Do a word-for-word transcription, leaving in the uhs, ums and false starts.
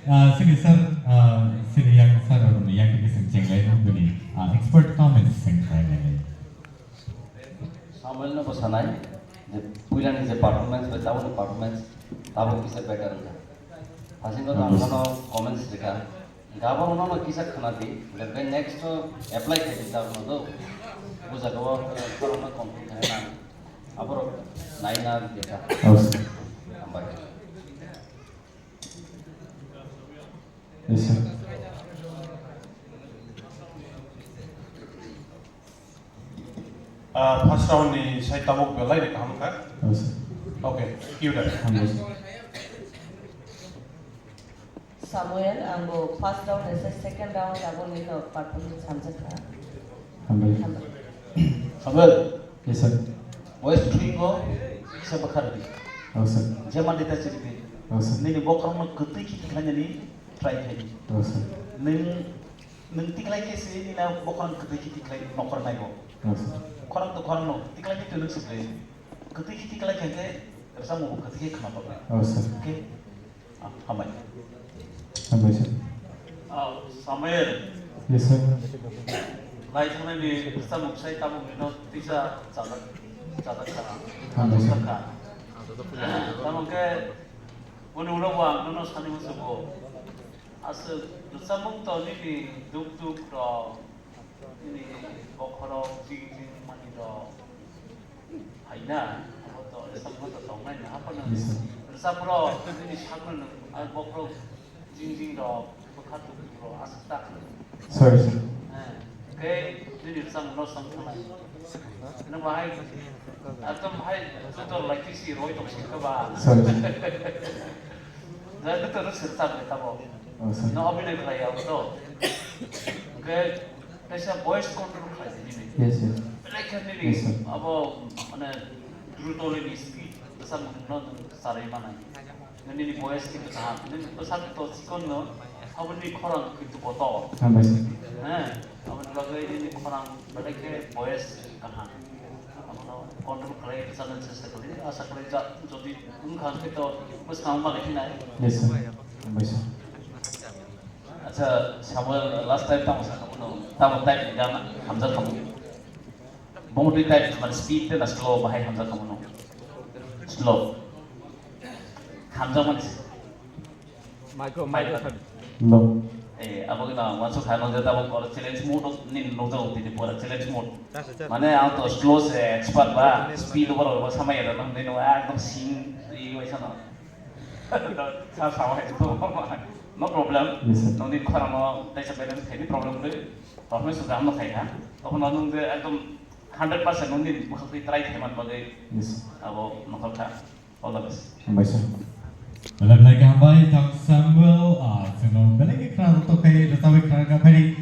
Ah, sini sir, ah, sini yang sir, yang kiri sing chenglai bini, ah, expert comments sing try nai. Samuel no bwsanai je puilani je performance bai tabukni performance tabuk kisa better wngkha. Hasingo to ang nono comments rikha. Gabo nono kisa khwnadi, je bai next to apply khaidi tabukno do. Bujagao khorokno complete khaina nang. Aborok naina rikha. Hambai. Yes, sir. Ah, first round ni sai tabuk belai ni kaham kha. Yes, sir. Okay, cue that. Hambai, sir. Samuel, ang bo first round ni sai second round abo ni no performance hamjak kha. Hambai. Hambai. Samuel. Yes, sir. Voice string o kisa bwkha rwdi. Oh, sir. Jemon data chiridi. Oh, sir. Nini bokhorokno kwtwi khe tikhlainani try khaidi. Oh, sir. Nwng, nwng tikhlai khe se nini bokhorok kwtwi khe tikhlai nokhor naigo. Oh, sir. Khorang to khorang no tikhlai khe to nwng se ble. Kwtwi khe tikhlai khe khe rwchapmung bo kwtwi khe khna bagwi. Oh, sir. Okay. Ah, hambai. Hambai, sir. Ah, Samuel. Yes, sir. Lai thangnaini rwchapmung sai tabukni no tisa chajak, chajak kha. Hambai, sir. Chajak kha. Tamo khe boni ulo bo ang nono sani musugo. Aswk rwchapmung to nini duk duk rok, nini bokhorok jing jing mani rok. Haina, abo to rwchapmung to tongnai na, haphano Yes, sir. Rwchapmung rok, nini sakno nwng, ah, bokhorok jing jing rok, bwkha tubu rok, aswk ta khlai. Sorry, sir. Eh, khe nini rwchapmung no song khlai. Nwng bahai, ekdom bahai, joto lai kisi roi tong sing khe ba. Sorry, sir. Jai joto no sir chap le tabo. Oh, sir. No obhinoi khlai abo to. Hwnkhe kaisa voice control khlai di nini. Yes, yes. Belai khe nini Yes, sir. Abo mane drutoli ni speed bwsa mung no nwng charwi manai. Nini voice khe kaham. Nini bwsa to chikon no, abo ni khorang khe to kotor. Hambai, sir. He, abo ni bagwi nini khorang belai khe voice kaham. Abono control khlai rwchapna chesta khlai, asa khlai ja, jodi wngkha hwnkhe to bwskang manwi phinai. Yes, sir. Hambai, sir. Acha, Samuel, last time tamo sakha mano, tamo type ni gana, hamjak khamu. Bomo twi type, mane speed tei na slow bahai hamjak khamu no. Slow. Hamjak mani. Micro, microphone. No. Eh, abo gana, wansuk hai no jeta bo kor challenge mode ni nukjak tini pura challenge mode. Mane ang to slow se expert ba, speed over ba samai ya no, nino ekdom sing ri waisa no. Sa sama hai to. No problem. Yes, sir. Noni khorang no taisa balance khai ni problem le. Problem su gam no khai ha. Tokon nung je ekdom hundred percent noni bukhak twi try khai man bagwi. Yes. Abo nokhor kha. All the best. Hambai, sir. Belai belai khe hambai, tang Samuel, ah, chwngno belai khe khna rwtokthai rwchabwi khna rwkha phai.